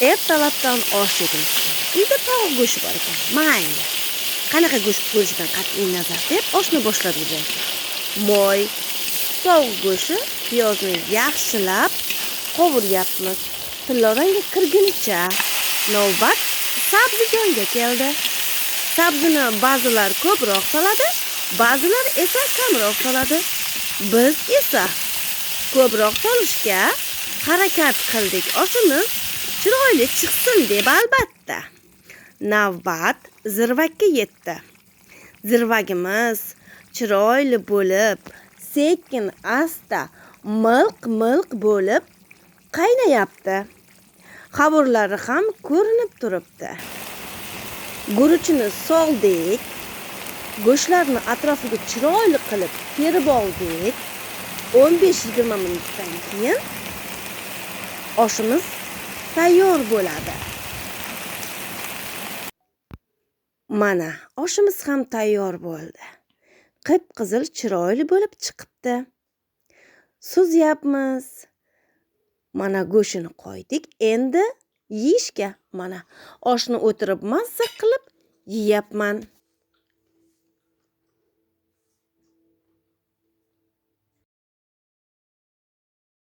Ertalabdan osh yegimiz keldi. Uyda tovuq go'shti bor ekan. Mayli. Qanaqa go'sht bo'lishidan qat'iy nazar deb oshni boshlab yubordik. Moy, tovuq go'shti, piyozni yaxshilab qovuryapmiz. Tillarangga kirgunicha navbat sabzijonga keldi. Sabzini ba'zilar ko'proq soladi, ba'zilar esa kamroq soladi. Biz esa ko'proq solishga harakat qildik. Oshimiz chiroyli chiqsin deb albatta. Navbat zirvakka yetdi. Zirvagimiz chiroyli bo'lib, sekin asta milq-milq bo'lib qaynayapti. Xaburlari ham ko'rinib turibdi. Guruchini soldik. Go'shtlarni atrofiga chiroyli qilib terib oldik. 15-20 minutdan keyin oshimiz tayyor bo'ladi. Mana oshimiz ham tayyor bo'ldi. Qip-qizil chiroyli bo'lib chiqibdi. Suzyapmiz. Mana go'shtini qo'ydik. Endi yeyishga mana oshni o'tirib mazza qilib yeyapman.